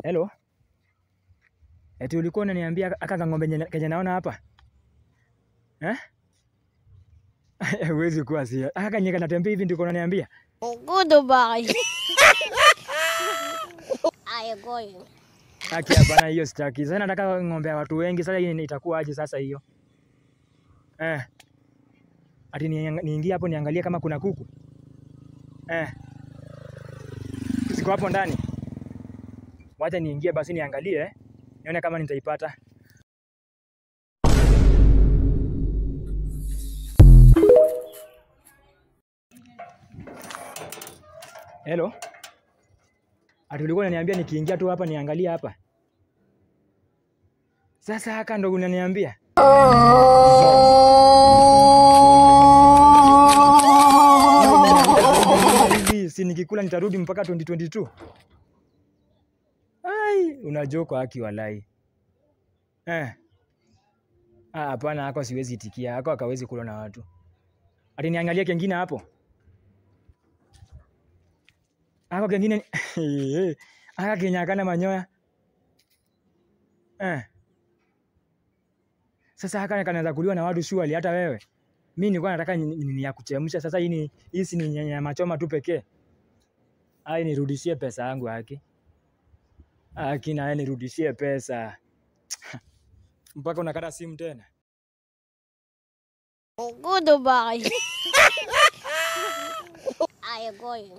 Hello? Eti ulikuwa unaniambia aka ng'ombe kenye naona hapa? Eh? Huwezi kuwa si. Aka kenye kanatembea hivi ndiko unaniambia? Goodbye. I am going. Haki hapana, hiyo sitaki. Sasa nataka ng'ombe ya watu wengi. Sasa hii itakuwa aje sasa hiyo? Eh. Ati niingie hapo niangalie kama kuna kuku. Eh. Siko hapo ndani. Wacha niingie basi niangalie, nione kama nitaipata. Hello? Ati ulikuwa unaniambia nikiingia tu hapa niangalie hapa. Sasa haka ndo unaniambia? Hivi si nikikula nitarudi mpaka 2022. Ai, unajoko haki walai. Eh. Ah, hapana hako siwezi itikia. Hako akawezi kula na watu. Ati niangalie kengine hapo. Hako kengine aka kenyakana manyoya. Eh. Sasa haka kanaweza kuliwa na watu surely hata wewe. Mimi nilikuwa nataka ni ya kuchemsha. Sasa hii ni hii si ni nyama choma tu pekee. Ai, nirudishie pesa yangu haki. Haki na nirudishie pesa. Mpaka unakata simu tena. Goodbye. I am going.